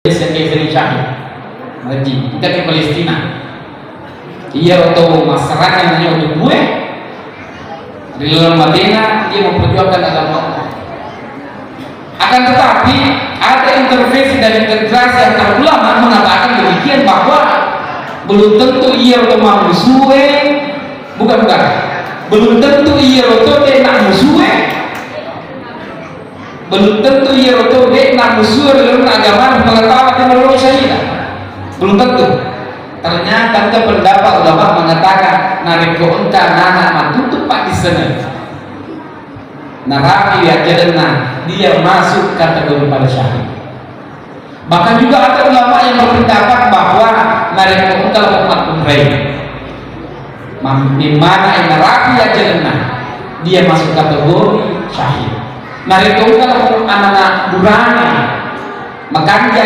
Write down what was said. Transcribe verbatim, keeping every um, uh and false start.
Syahid. Haji, engka di Palestina. Iya, oto masyarakat namanya oto gue. Ri laleng matena, dia memperjuangkan agama Allah. Akan tetapi, ada intervensi dan integrasi antar ulama mengatakan demikian, bahwa belum tentu iya oto mamusue, bukan, bukan. Belum tentu iya oto de' nak musue, belum tentu iya oto de' nak musue dalam agama, pengetahuan dan syahid. Belum tentu. Ternyata ada pendapat ulama mengatakan, narekko engka anak-anak matutup pak di sana, narapi ajjalenna, dia masuk kategori para syahid. Bahkan juga ada ulama yang berpendapat bahwa narekko engka lako makkunrai, mam-, memana yang narapi ajjalenna, dia masuk kategori syahid. Narekko engka lako anak-anak burane, makanja